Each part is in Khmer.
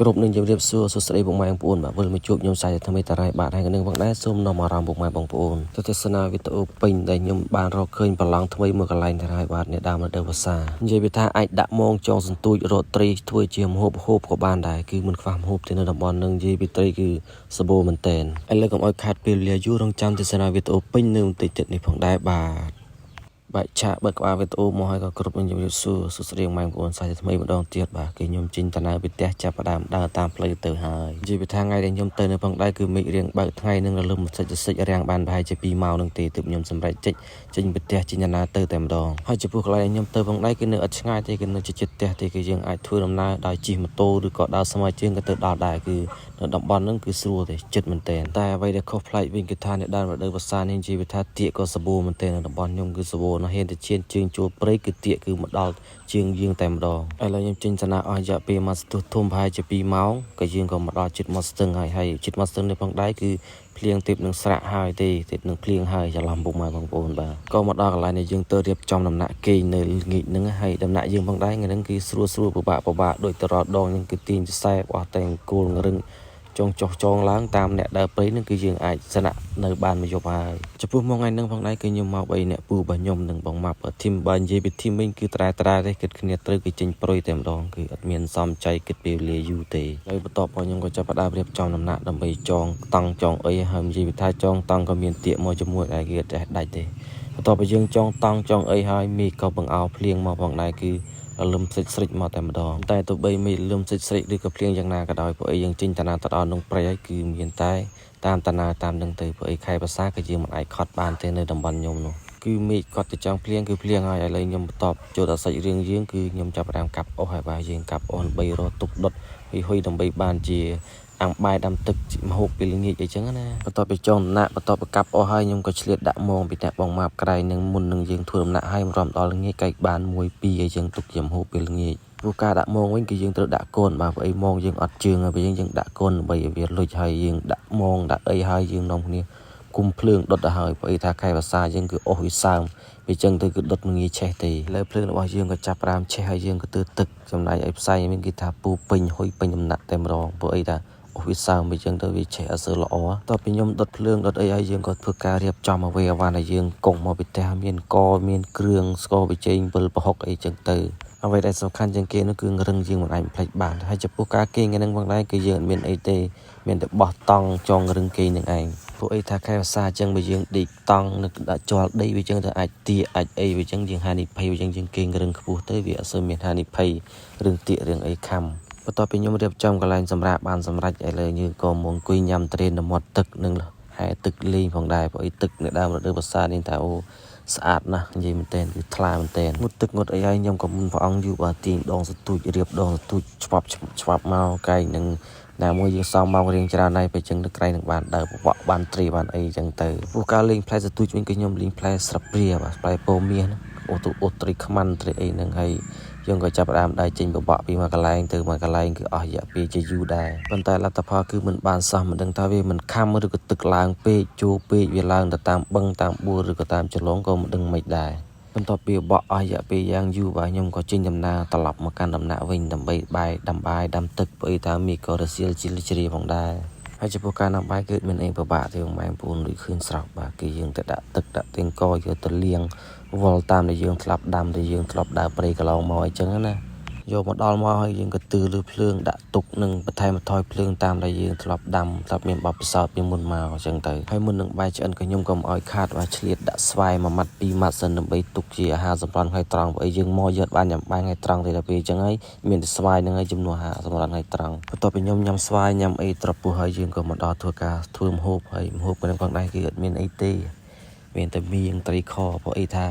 គ្រប់នឹងជម្រាបសួរសួស្តីពុកម៉ែបងប្អូនបាទវិលមកជួបខ្ញុំសាជាថ្មីតារ៉ៃបាទហើយនឹងផងដែរសូមនាំអារម្មណ៍ពុកម៉ែបងប្អូនទៅទស្សនាវីដេអូពេញដែលខ្ញុំបានរកឃើញប្រឡងថ្មីមួយកន្លែងតារ៉ៃបាទនៅដើមរដូវវស្សានិយាយពីថាអាចដាក់មងចងសន្ទូចរកត្រីធ្វើជាម្ហូបហូបក៏បានដែរគឺមិនខ្វះម្ហូបទេនៅតំបន់នឹងនិយាយពីត្រីគឺសម្បូរមែនតែនឥឡូវកុំឲ្យខាតពេលវេលាយូររងចាំទស្សនាវីដេអូពេញនៅបន្តិចទៀតនេះផងដែរបាទ បែកឆាកបើកក្បាលវីដេអូមកហើយក៏គ្រប់នឹងជំរាបសួរសួស្តីបងប្អូនសាជាថ្មីម្ដងទៀតបាទគឺខ្ញុំចេញដំណើរពីផ្ទះចាប់ផ្ដើមដើរតាមផ្លូវទៅហើយនិយាយពីថាថ្ងៃដែលខ្ញុំទៅនៅផងដែរគឺមេឃរៀងបើកថ្ងៃនឹងរលឹមសិចសិចរាំងបានប្រហែលជា2ម៉ោងនឹងទេទើបខ្ញុំសម្រេចចេញចេញពីផ្ទះចេញដំណើរទៅតែម្ដងហើយចំពោះកន្លែងដែលខ្ញុំទៅផងដែរគឺនៅអត់ឆ្ងាយទេគឺនៅជិតជិតផ្ទះទេគឺយើងអាចធ្វើដំណើរដោយជិះម៉ូតូឬក៏ដើរស្មើជើងក៏ទៅដល់ដែរគឺនៅតំបន់ហ្នឹងគឺស្រួលទេចិត្តមែនទែនតែអ្វីដែលខុសប្លែកវិញគឺថានៅដើមរដូវវស្សានេះនិយាយពីថាទៀកក៏សម្បូរមែនទែននៅតំបន់ខ្ញុំគឺសម្បូរណាស់ហ៊ានតែឈានជើងចូលព្រៃគឺទៀកគឺមកដល់ជើងយើងតែម្ដងឥឡូវខ្ញុំចេញសាណាអស់រយៈពេលមួយស្ទុះធំប្រហែលជា2ម៉ោងក៏យើងក៏មកដល់ជិតមាត់ស្ទឹងហើយហើយជិតមាត់ស្ទឹងនេះផងដែរគឺភ្លៀងទៀបនឹងស្រាក់ហើយទេទៀបនឹងភ្លៀងហើយច្រឡំពុកម៉ែបងប្អូនបាទក៏មកដល់កន្លែងដែលយើងទៅរៀបចំដំណាក់គេងនៅល្ងាចហ្នឹងហើយដំណាក់យើងផងដែរថ្ងៃហ្នឹងគឺស្រួលស្រួលពិបាកពិបាកដូចទៅរដងហ្នឹងគឺទាញសរសែបអស់តែគោលរឹងចងចុះចងឡើងតាមអ្នកដើរព្រៃនឹងគឺយើងអាចស្នាក់នៅបានមួយយប់ហើយចំពោះមកថ្ងៃហ្នឹងផងដែរគឺខ្ញុំមកបីអ្នកពូរបស់ខ្ញុំនិងបងម៉ាប់ធីមបើនិយាយពីធីមវិញគឺត្រែត្រែទេគិតគ្នាត្រូវគឺចេញប្រុយតែម្ដងគឺអត់មានសំចៃគិតពេលវេលាយូរទេហើយបន្ទាប់មកខ្ញុំក៏ចាប់ផ្ដើមរៀបចំដំណាក់ដើម្បីចងតង់ចងអីហើយនិយាយពីថាចងតង់ក៏មានទៀកមកជាមួយដែរគេអត់ចេះដាច់ទេបន្ទាប់ពីយើងចងតង់ចងអីហើយមីក៏បង្អោភ្លៀងមកផងដែរគឺរលឹមស្រិចស្រិចមកតែម្ដងតែទោះបីមេឃលឹមស្រិចស្រិចឬក៏ភ្លៀងយ៉ាងណាក៏ដោយព្រោះអីយើងចេញតាណាទៅដល់ក្នុងព្រៃហើយគឺមានតែតាមតាណាតាមនឹងទៅព្រោះអីខែភាសាក៏យើងមិនអាចខត់បានទេនៅតំបន់ខ្ញុំនោះគឺមេឃគាត់ទៅចង់ភ្លៀងគឺភ្លៀងហើយឥឡូវខ្ញុំបន្ទាប់ចូលដល់សាច់រឿងយើងគឺខ្ញុំចាប់ផ្ដើមកាប់អុសហើយបាទយើងកាប់អុសដើម្បីរកទុកដុតហ៊ុយហ៊ុយដើម្បីបានជាអាំងបាយដាំទឹកមហូបពេលល្ងាចអីចឹងណាបន្ទាប់ពីចងដំណាក់បន្ទាប់ពីកាប់អស់ហើយខ្ញុំក៏ឆ្លៀតដាក់មងពីអ្នកបងម៉ាប់ក្រៃនឹងមុននឹងយើងធ្វើដំណាក់ហើយរំដល់ល្ងាចកែកបាន1 2អីចឹងទុកជាមហូបពេលល្ងាចព្រោះការដាក់មងវិញគឺយើងត្រូវដាក់កូនបាទព្រោះអីមងយើងអត់ជើងហើយពេលយើងដាក់កូនដើម្បីឲ្យវាលុចហើយយើងដាក់មងដាក់អីហើយយើងនាំគ្នាគុំភ្លើងដុតទៅហើយព្រោះអីថាខែវស្សាយើងគឺអស់វាសើមពេលចឹងទៅគឺដុតមិនងាយឆេះទេលើភ្លើងរបស់យើងក៏ចាប់ផ្ដើមឆេះហើយយើងក៏ទើទឹកចំណែកឲ្យផ្សែងវិញគឺថាពូពេញហុយពេញដំណាក់តែម្ដងព្រោះអីថាអូសវាសើមអញ្ចឹងទៅវាឆេះអត់សូវល្អតទៅពីខ្ញុំដុតភ្លើងដុតអីហើយយើងក៏ធ្វើការរៀបចំអ្វីអវ៉ាន់ដែលយើងកុងមកពីផ្ទះមានកមានគ្រឿងស្ករប៊ីចេងវិលប្រហុកអីចឹងទៅអ្វីដែលសំខាន់ជាងគេនោះគឺរឹងយើងមិនអាចភ្លេចបានហើយចំពោះការគេងហ្នឹងផងដែរគឺយើងអត់មានអីទេមានតែបោះតង់ចងរឹងគេងនឹងឯងពួកអីថាខែវស្សាអញ្ចឹងបើយើងដេកតង់នៅដាក់ជាល់ដីវាអញ្ចឹងទៅអាចទៀអាចអីវាអញ្ចឹងយើងហានិភ័យវាអញ្ចឹងយើងគេងរឹងខ្ពស់ទៅវាអត់សូវមានហានិភ័យរឿងទៀរឿងអីខំបន្ទាប់ពីខ្ញុំរៀបចំកន្លែងសម្រាប់បានសម្រេចឥឡូវយើងក៏មកអង្គុយញ៉ាំត្រេននៅមាត់ទឹកនិងហែទឹកលេងផងដែរព្រោះអីទឹកនៅដើមរដូវវស្សានេះថាអូស្អាតណាស់និយាយមែនទែនគឺថ្លាមែនទែនងូតទឹកងូតអីហើយខ្ញុំក៏មុនព្រះអង្គយូរបាទទាញដងសទូចរៀបដងសទូចឆ្វាប់ឆ្វាប់មកកែងនឹងណាមួយយើងសំមករៀងច្រើនហើយពេលចឹងទៅក្រែងនឹងបានដើរបវក់បានត្រីបានអីចឹងទៅព្រោះការលេងផ្លែសទូចវិញគឺខ្ញុំលេងផ្លែស្រាប់ព្រាបាទផ្លែពោមាសអូទូអូត្រីខ្មាន់ត្រីអីហ្នឹងហើយយើងក៏ចាប់ផ្ដើមដើរចេញបបក់ពីមួយកន្លែងទៅមួយកន្លែងគឺអស់រយៈពេលជាយូរដែរប៉ុន្តែលទ្ធផលគឺមិនបានសោះមិនដឹងថាវាមិនខំឬក៏ទឹកឡើងពេកជួពេកវាឡើងទៅតាមបឹងតាមបួលឬក៏តាមចលងក៏មិនដឹងមិនដែរបន្ទាប់ពីបក់អស់រយៈពេលយ៉ាងយូរបាទខ្ញុំក៏ចេញដំណើរត្រឡប់មកកាន់ដំណាក់វិញដើម្បីបាយដាំបាយដាំទឹកព្រោះអីថាមីក៏រសៀលជាជ្រាផងដែរហើយចំពោះការដាំបាយគឺមានអីពិបាកទេបងប្អូនដូចឃើញស្រស់បាទគឺយើងទៅដាក់ទឹកដាក់ទៀងកយកទៅលាងវល់តាមដែលយើងធ្លាប់ដាំដែលយើងធ្លាប់ដើរព្រៃកន្លងមកអីចឹងណាយកមកដល់មកហើយយើងក៏ទឺលើភ្លើងដាក់ទុកនឹងបន្ថែមបន្ថយភ្លើងតាមដែលយើងធ្លាប់ដាំធ្លាប់មានបទពិសោធន៍ពីមុនមកអញ្ចឹងទៅហើយមុននឹងបាយឆ្អិនក៏ខ្ញុំក៏មិនឲ្យខាតបាទឆ្លៀតដាក់ស្វាយមួយម៉ាត់ពីរម៉ាត់សិនដើម្បីទុកជាអាហារសម្រន់ថ្ងៃត្រង់ព្រោះអីយើងមកយកបានញ៉ាំបាយថ្ងៃត្រង់ទេដល់ពេលអញ្ចឹងហើយមានតែស្វាយហ្នឹងហើយជំនួសអាហារសម្រន់ថ្ងៃត្រង់បន្ទាប់ពីខ្ញុំញ៉ាំស្វាយញ៉ាំអីត្រពុះហើយយើងក៏មកដល់ធ្វើការធ្វើម្ហូបហើយម្ហូបហ្នឹងផងដែរគឺអត់មានអីទេមានតែមៀងត្រីខព្រោះអីថា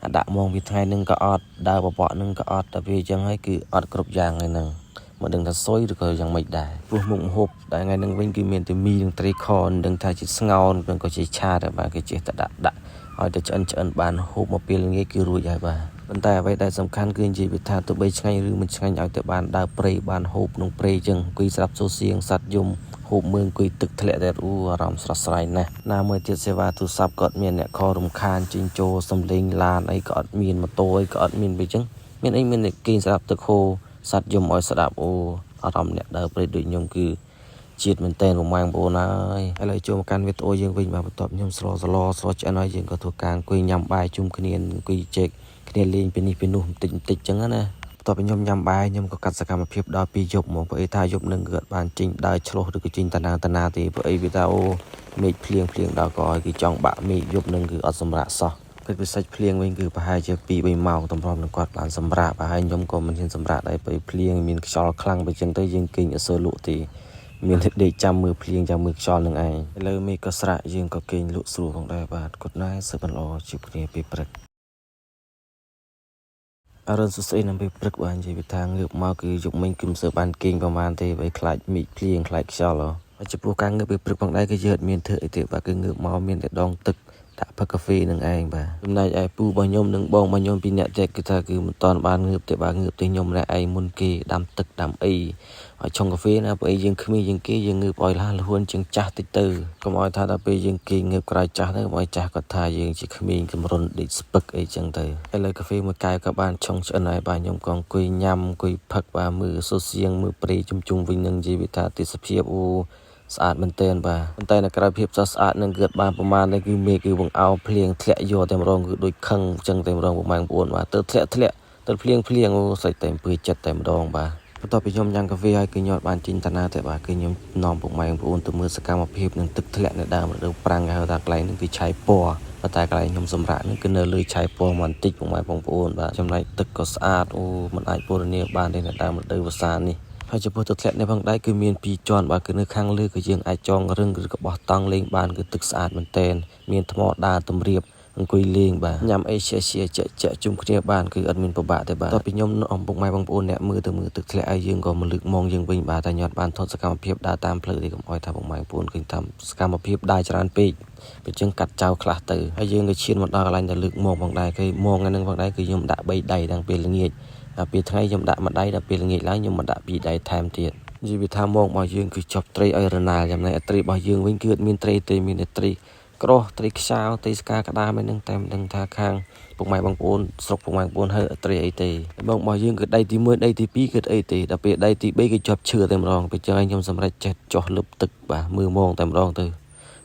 អាដាក់មងពីថ្ងៃហ្នឹងក៏អត់ដើរបបកហ្នឹងក៏អត់តែវាអញ្ចឹងហើយគឺអត់គ្រប់យ៉ាងហើយហ្នឹងមិនដឹងថាសុយឬក៏យ៉ាងម៉េចដែរព្រោះមុខម្ហូបដែលថ្ងៃហ្នឹងវិញគឺមានតែមីនិងត្រីខមិនដឹងថាជាស្ងោននិងក៏ជាឆាដែរបាទគេចេះតែដាក់ដាក់ឲ្យតែឆ្អិនឆ្អិនបានហូបមកពេលល្ងាចគឺរួចហើយបាទប៉ុន្តែអ្វីដែលសំខាន់គឺនិយាយពីថាទោះបីឆ្ងាញ់ឬមិនឆ្ងាញ់ឲ្យតែបានដើរព្រៃបានហូបក្នុងព្រៃអញ្ចឹងអង្គុយស្រាប់សូសៀងសัตว์យំហូបមើលអង្គុយទឹកធ្លាក់តែអូអារម្មណ៍ស្រស់ស្រាយណាស់ណាមួយទៀតសេវាទូរស័ព្ទក៏អត់មានអ្នកខរំខានចេញចូលសំលេងឡានអីក៏អត់មានម៉ូតូអីក៏អត់មានពេលអញ្ចឹងមានអីមានតែគេងស្រាប់ទឹកហូរសัตว์យំឲ្យស្ដាប់អូ អារម្មណ៍អ្នកដើរព្រៃដូចខ្ញុំគឺជាតិមែនតែនបងប្អូនហើយឥឡូវចូលមកកាន់វីដេអូយើងវិញបាទបន្ទាប់ខ្ញុំស្លស្លស្លឆ្អិនហើយយើងក៏ធ្វើការអង្គុយញ៉ាំបាយជុំគ្នាអង្គុយជែកគ្នាលេងពីនេះពីនោះបន្តិចបន្តិចចឹងណាបន្ទាប់ពីខ្ញុំញ៉ាំបាយខ្ញុំក៏កាត់សកម្មភាពដល់ពីយប់មកព្រោះអីថាយប់នឹងគឺអត់បានចេញដើរឆ្លោះឬក៏ចេញតាណាតាណាទេព្រោះអីវាថាអូមេឃភ្លៀងភ្លៀងដល់ក៏ឲ្យគឺចង់បាក់មេឃយប់នឹងគឺអត់សម្រាកសោះពេលពិសាច់ភ្លៀងវិញគឺប្រហែលជា2 3ម៉ោងតម្រាំនឹងគាត់បានសម្រាកប្រហែលខ្ញុំក៏មិនហ៊ានសម្រាកដែរពេលភ្លៀងមានខ្យល់ខ្លាំងទៅចឹងទៅយើងគេងអត់សូវលក់ទេមានតែដេកចាំមើលភ្លៀងចាំមើលខ្យល់នឹងឯងឥឡូវមេឃក៏ស្រាក់យើងក៏គេងលក់ស្រួលផងដែរបាទគាត់ណែសឹកល្អជួបគ្នាពេលព្រឹកអរុណសួស្តីនៅពេលព្រឹកបាទនិយាយពីថាងើបមកគឺយប់មិញគឺមិនសូវបានគេងប្រហែលទេបើខ្លាចមេឃភ្លៀងខ្លាចខ្យល់ហើយចំពោះការងើបពេលព្រឹកផងដែរគឺយើងអត់មានធ្វើអីទេបាទគឺងើបមកមានតែដងទឹកដាក់ផឹកកាហ្វេនឹងឯងបាទចំណែកឯពូរបស់ខ្ញុំនិងបងរបស់ខ្ញុំពីរនាក់ទៀតគឺថាគឺមិនតាន់បានងើបទេបាទងើបទេខ្ញុំម្នាក់ឯងមុនគេដាំទឹកដាំអីឲ្យឆុងកាហ្វេណាព្រោះអីយើងគ្មានយើងគេយើងងើបឲ្យលះលហួនជាងចាស់តិចទៅកុំឲ្យថាដល់ពេលយើងគេងើបក្រោយចាស់ទៅកុំឲ្យចាស់គាត់ថាយើងជាក្មេងកម្រុនដេកស្ពឹកអីចឹងទៅឥឡូវកាហ្វេមួយកែវក៏បានឆុងឆ្អិនហើយបាទខ្ញុំក៏អង្គុយញ៉ាំអង្គុយផឹកបាទមើលសូសៀងមើលព្រៃជុំជុំវិញនឹងនិយាយវាថាទេសភាពអូស្អាតមែនទែនបាទប៉ុន្តែនៅក្រៅភាពស្រស់ស្អាតនឹងគឺអត់បានប្រមាណទេគឺមេឃគឺបង្អោភ្លៀងធ្លាក់យកតែម្ដងគឺដូចខឹងចឹងតែម្ដងបងប្អូនបាទទៅធ្លាក់ធ្លាក់ទៅភ្លៀងភ្លៀងអូសាច់តែអំពើចិត្តតែម្ដងបាទបន្ទាប់ពីខ្ញុំញ៉ាំកាហ្វេហើយគឺខ្ញុំអត់បានចេញតាណាទេបាទគឺខ្ញុំនាំពុកម៉ែបងប្អូនទៅមើលសកម្មភាពនឹងទឹកធ្លាក់នៅដើមរដូវប្រាំងគេហៅថាកន្លែងហ្នឹងគឺឆៃពណ៌ប៉ុន្តែកន្លែងខ្ញុំសម្រាកហ្នឹងគឺនៅលើឆៃពណ៌មកបន្តិចពុកម៉ែបងប្អូនបាទចំណែកទឹកក៏ស្អាតអូមិនអាចពណ៌នាបានទេនៅដើមរដូវវស្សានេះហើយចំពោះទឹកធ្លាក់នេះផងដែរគឺមានពីរជាន់បាទគឺនៅខាងលើគឺយើងអាចចងរឹងឬក៏បោះតង់លេងបានគឺទឹកស្អាតមែនទែនមានថ្មដើរតម្រៀបអង្គុយលេងបាទញ៉ាំអីជាជាជាជាជុំគ្នាបានគឺអត់មានពិបាកទេបាទតទៅពីខ្ញុំអំពុកម៉ែបងប្អូនអ្នកមើលទៅមើលទឹកធ្លាក់ឲ្យយើងក៏មកលើកមងយើងវិញបាទតែញ៉ាត់បានថតសកម្មភាពដើរតាមផ្លូវទេកុំអោយថាពុកម៉ែបងប្អូនឃើញតាមសកម្មភាពដើរច្រើនពេកពេលចឹងកាត់ចោលខ្លះទៅហើយយើងក៏ឈានមកដល់កន្លែងដែលលើកមងផងដែរគឺមងហ្នឹងផងដែរគឺខ្ញុំដាក់3ដៃតាំងពេលល្ងាចដល់ពេលថ្ងៃខ្ញុំដាក់មួយដៃដល់ពេលល្ងាចឡើងខ្ញុំមកដាក់ពីរដៃថែមទៀតនិយាយវាថាមងរបស់យើងគឺចប់ត្រីឲ្យរណាលចំណែកត្រីរបស់យើងវិញគឺអត់មានត្រីទេមានតែត្រីក្រោះត្រីខ្ចៅត្រីស្កាក្តាមឯហ្នឹងតែមិនដឹងថាខាងពុកម៉ែបងប្អូនស្រុកពុកម៉ែបងប្អូនហៅត្រីអីទេបងរបស់យើងគឺដៃទី1ដៃទី2គឺអីទេដល់ពេលដៃទី3គឺជាប់ឈើតែម្ដងពេលចឹងខ្ញុំសម្រេចចេះចោះលឹបទឹកបាទមើលមងតែម្ដងទៅ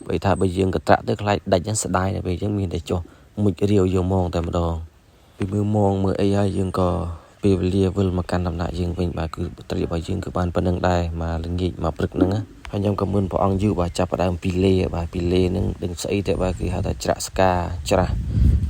បើថាបើយើងកត្រាក់ទៅខ្លាចដាច់ហ្នឹងស្ដាយដល់ពេលចឹងមានតែចោះមុជរាវយកមងតែម្ដងពីមើលមងមើលអីហើយយើងក៏ពេលវេលាវិលមកកាន់ដំណាក់យើងវិញបាទគឺត្រីរបស់យើងគឺបានប៉ុណ្្នឹងដែរមកល្ងាចមកព្រឹកហ្នឹងណាហើយខ្ញុំក៏មុនព្រះអង្គយូរបាទចាប់ផ្ដើមពីលេបាទពីលេហ្នឹងដឹងស្អីទៅបាទគឺហៅថាច្រាក់ស្កាច្រាស់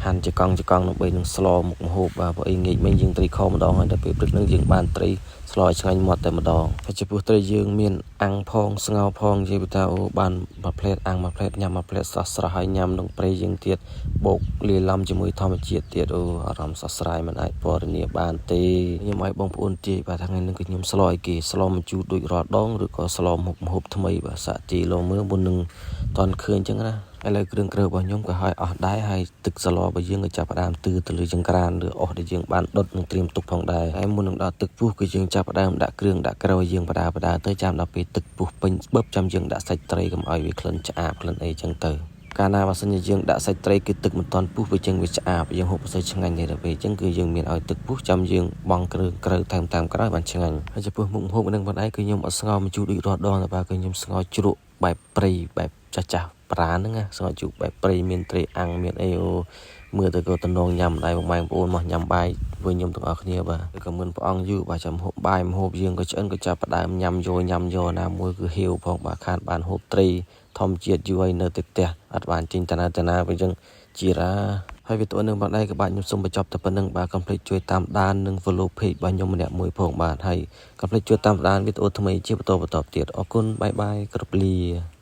ហាន់ជាកង់ជាកង់ដើម្បីនឹងស្លមុខម្ហូបបាទព្រោះអីងាកមិញយើងត្រីខម្ដងហើយដល់ពេលព្រឹកហ្នឹងយើងបានត្រីស្លឲ្យឆ្ងាញ់មាត់តែម្ដងហើយចំពោះត្រីយើងមានអាំងផងស្ងោរផងនិយាយពីថាអូបានមួយផ្លេតអាំងមួយផ្លេតញ៉ាំមួយផ្លេតស្រស់ស្រស់ហើយញ៉ាំក្នុងព្រៃយើងទៀតបូកលាយឡំជាមួយធម្មជាតិទៀតអូអារម្មណ៍ស្រស់ស្រាយមិនអាចពណ៌នាបានទេខ្ញុំឲ្យបងប្អូនទាយបាទថ្ងៃនេះគឺខ្ញុំស្លឲ្យគេស្លម្ជូរដូចរាល់ដងឬក៏ស្លមុខម្ហូបថ្មីបាទសាក់ទីលោមើលមុននឹងតន់ឃើញអញ្ចឹងណាឥឡូវគ្រឿងក្រៅរបស់ខ្ញុំក៏ហើយអស់ដែរហើយទឹកសឡរបស់យើងក៏ចាប់ផ្ដើមទឺទៅលើចង្ក្រានឬអស់ដែលយើងបានដុតនិងត្រៀមទុកផងដែរហើយមុននឹងដល់ទឹកពុះគឺយើងចាប់ផ្ដើមដាក់គ្រឿងដាក់ក្រៅយើងបដាបដាទៅចាំដល់ពេលទឹកពុះពេញបឹបចាំយើងដាក់សាច់ត្រីកុំឲ្យវាក្លិនឆ្អាបក្លិនអីចឹងទៅកាលណាបើសិនជាយើងដាក់សាច់ត្រីគឺទឹកមិនទាន់ពុះវាចឹងវាឆ្អាបយើងហូបមិនសូវឆ្ងាញ់ទេដល់ពេលចឹងគឺយើងមានឲ្យទឹកពុះចាំយើងបង់គ្រឿងក្រៅថែមតាមក្រោយបានឆ្ងាញ់ហើយចំពោះមុខម្ហូបនឹងបងឯងគឺខ្ញុំអត់ស្ងោរម្ជូរដូចរាល់ដងតែបាទគឺខ្ញុំស្ងោរជ្រក់បែបព្រៃបែបចាស់ចាស់ប្រាហ្នឹងណាស្ងោរជ្រូកបែបព្រៃមានត្រីអាំងមានអីអូមើលទៅក៏តំណងញ៉ាំដែរបងប្អូនមកញ៉ាំបាយវិញខ្ញុំទាំងអស់គ្នាបាទក៏មិនព្រះអង្គយូរបាទចាំហូបបាយមហូបយើងក៏ឆ្អិនក៏ចាប់ផ្ដើមញ៉ាំយកញ៉ាំយកណាមួយគឺហៀវផងបាទខានបានហូបត្រីធម្មជាតិយូរហើយនៅតែផ្ទះអត់បានចេញតាណាតាណាវិញចឹងជារាហើយវីដេអូនឹងបងដែរក៏បាទខ្ញុំសូមបញ្ចប់តែប៉ុណ្្នឹងបាទកុំភ្លេចជួយតាមដាននិង follow page របស់ខ្ញុំម្នាក់មួយផងបាទហើយកុំភ្លេចជួយតាមដានវីដេអូថ្មីជាបន្តបន្តទៀតអរគុណ bye bye គ្រប់លា។